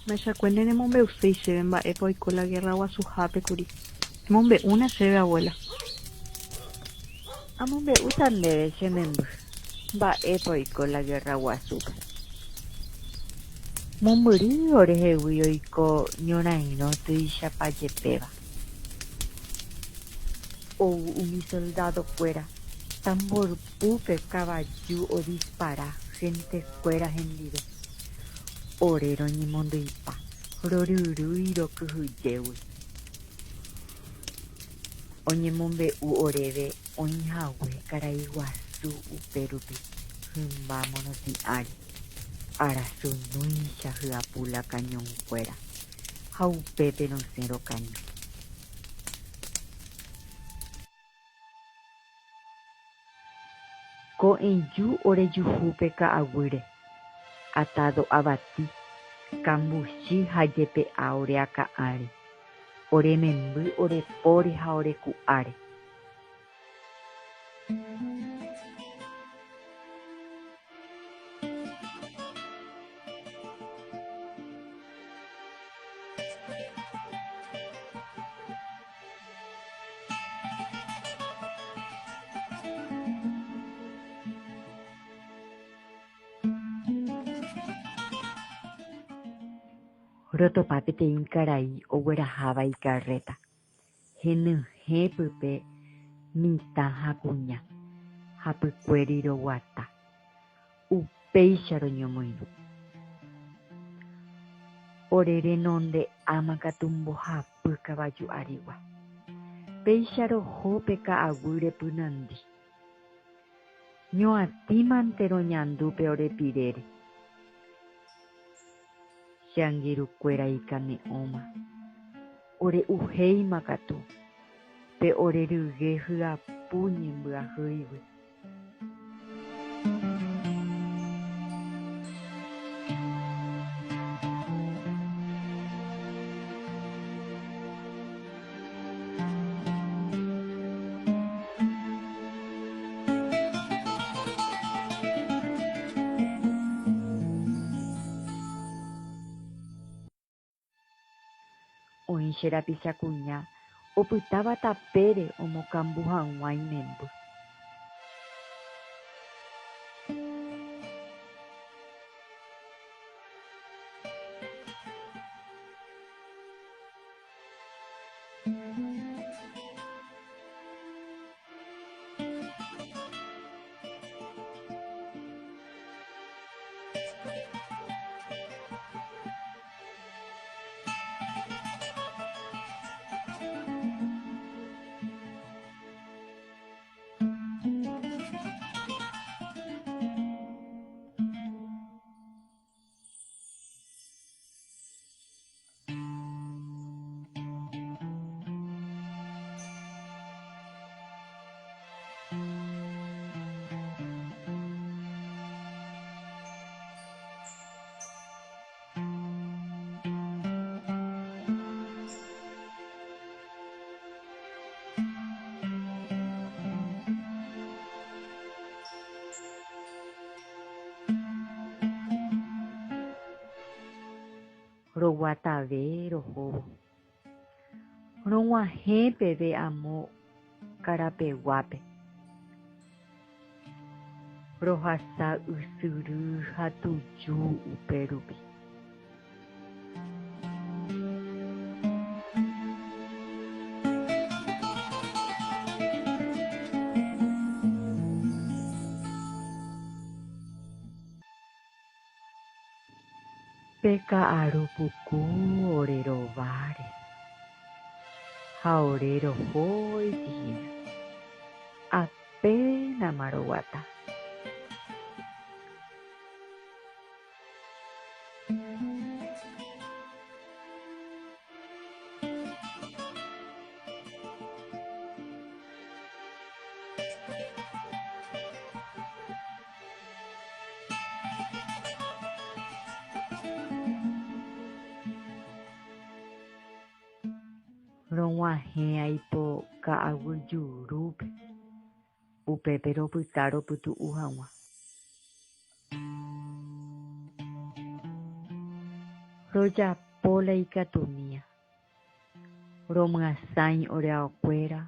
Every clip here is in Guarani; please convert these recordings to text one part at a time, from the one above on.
Machakue neremombe'uséi chéve mba'épa oiko la guerra guasuhápe kuri. Emombe'úna chéve abuela. Amombe'úta ndéve che memby mba'épa oiko la guerra guasúpe. Mombyry orehegui oiko ñorairõ tuichapajepéva. Ou umi soldadokuéra tamborpúpe kavaju odispara hentekuéra hendive. Ore roñemondyipa, roryrýi rokyhyjégui. Oñemombe'u oréve oĩhague karai guasu upérupi hymba morotĩ ári, arasunúicha hyapu la cañón-kuéra ha upépe rosẽ rokañy. Ko'ẽju orejuhu pe ka'aguýre, atado avati, kambuchi ha jepe'a ore akã ári, ore memby ore póre ha ore ku'áre. Rotopa peteĩ karai ogueraháva ikarréta, henyhẽ pype mitã ha kuña, hapykuéri roguata. Upéicha roñomoirũ. Ore renonde'áma katu mbohapy kavaju arigua. Péicha roho pe ka'aguy repynandi. Ñoatĩmante roñandu pe ore pirére. Che angirũkuéra ikane'õma. Ore uhéima katu, pe ore rygue hyapu ñembyahýigui. Oĩ che rapicha kuña opytáva tapére omokambu hag̃ua imemby. Roguatave rohóvo. Rog̃uahẽ peve amo karapeguápe. Rohasa ysyry ha tuju upérupi. Pe ka'aru puku ore rováre ha ore rohóiti hína. Apénama roguata. Rog̃uahẽ aipo ka'aguy jurúpe, upépe ropyta ropytu'u hag̃ua. Rojapo la ikatumía. Romyasãi ore aokuéra.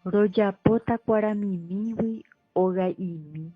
Rojapo takuaramimígui oga'imi.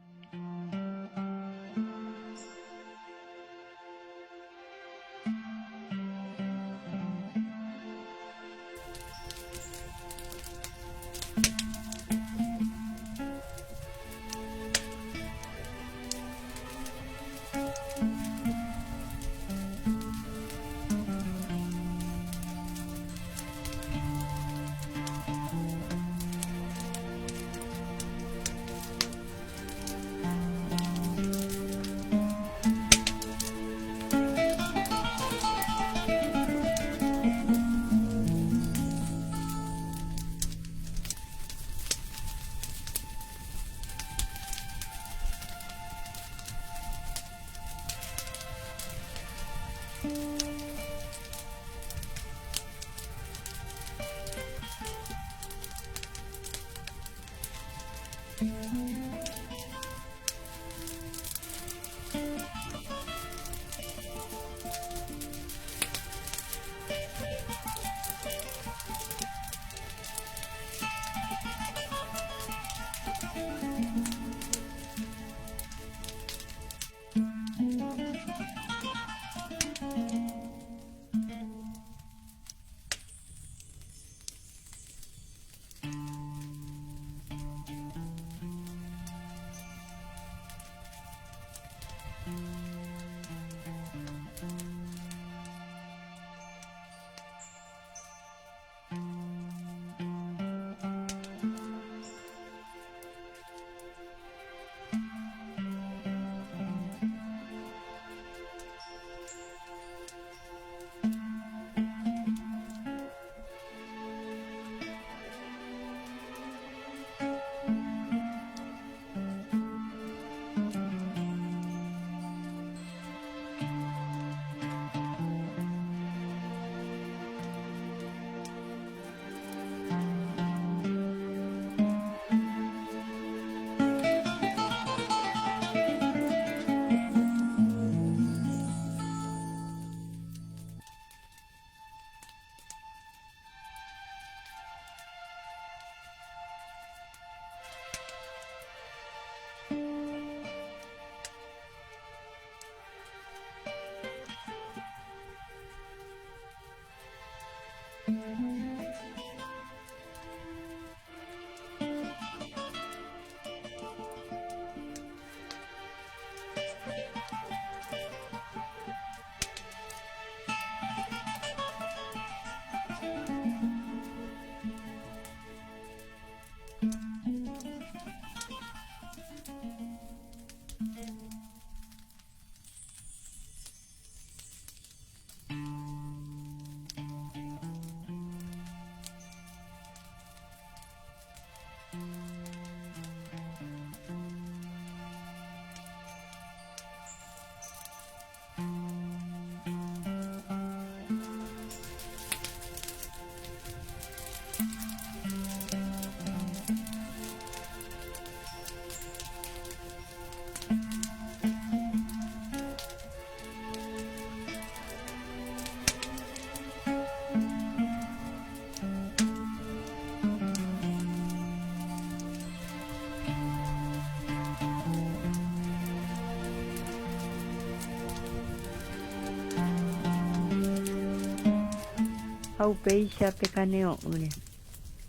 Ha upéicha pe kane'õ'ỹre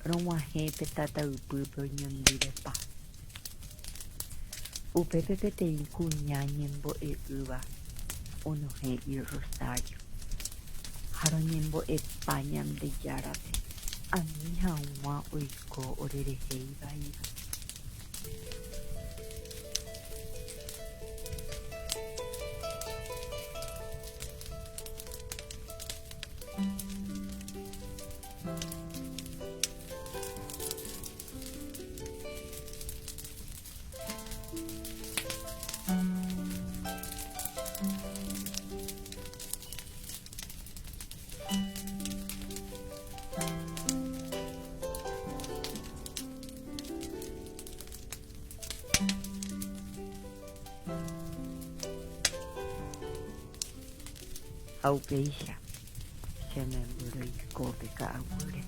rog̃uahẽ pe tataypýpe oñondivepa. Upépe peteĩ kuña ñembo'e'ỹva onohẽ irrosário ha roñembo'epa Ñandejárape ani hag̃ua oiko orerehe ivaíva. Ha upéicha che memby roiko pe ka'aguýre.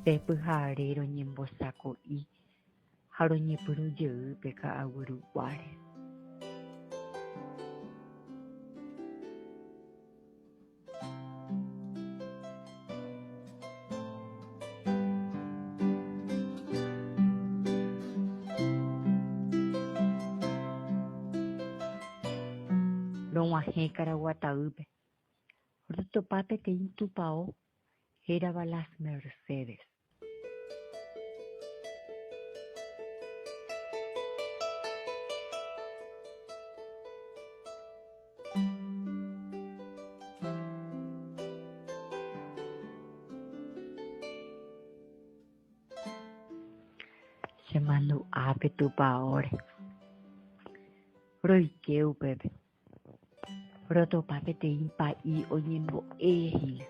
Pe pyhare roñembosako'i ha roñepyrũ jey pe ka'aguy ruguáre. Rog̃uahẽ Karaguataýpe, rotopa peteĩ tupão hérava Las Mercedes. Chemandu'a pe tupaóre. Roike upépe. Rotopa peteĩ pa'i oñembo'e hína.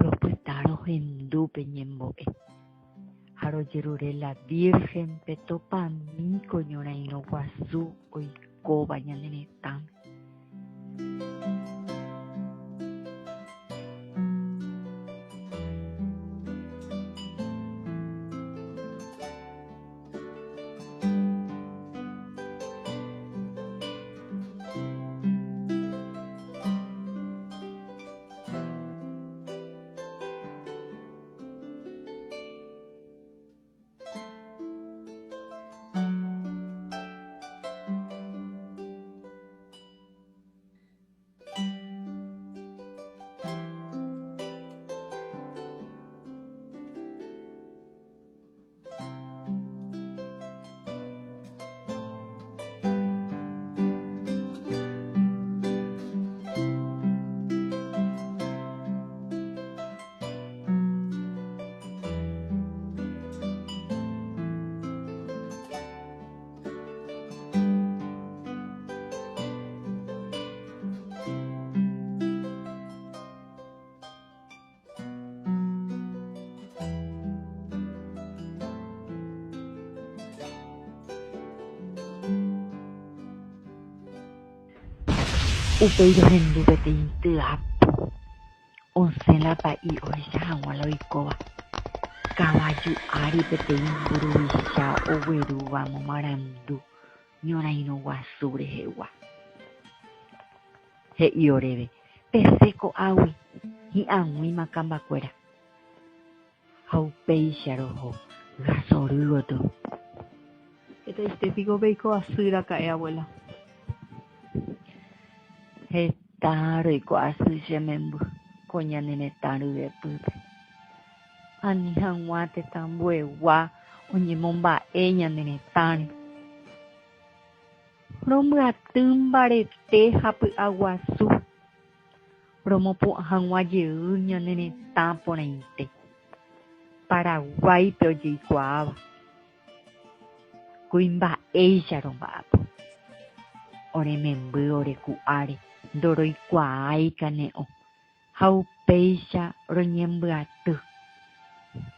Ropyta rohendu pe ñembo'e ha rojerure la Vírgenpe topami ko ñorairõ guasu oikóva ñane retãme. Upéi rohendu peteĩ tyapu osẽ la pa'i ohecha hag̃ua la oikóva. Kavaju ári peteĩ mburuvicha oguerúva momarandu ñorairõ guasu rehegua. He'i oréve, Pesẽ ko'águi, hi'ag̃uíma kambakuéra. Ha upéicha roho Gasory gotyo. Hetaite piko peiko asy raka'e, abuela. Heta roiko asy che memby ko ñane retã ryepýpe. Ani hag̃ua tetã ambuegua oñemomba'e ñane retãre. Rombyaty mbarete ha py'aguasu romopu'ã hag̃ua jey ñane retã porãite, Paraguáipe ojeikuaáva. Kuimba'éicha romba'apo. Ore memby ore ku'áre ndoroikuaái kane'õ ha upéicha roñembyaty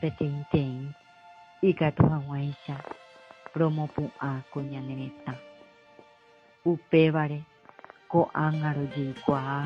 peteĩteĩ ikatu hag̃uáicha romopu'ã ko ñane retã. Upévare ko'ág̃a rojeikuaa.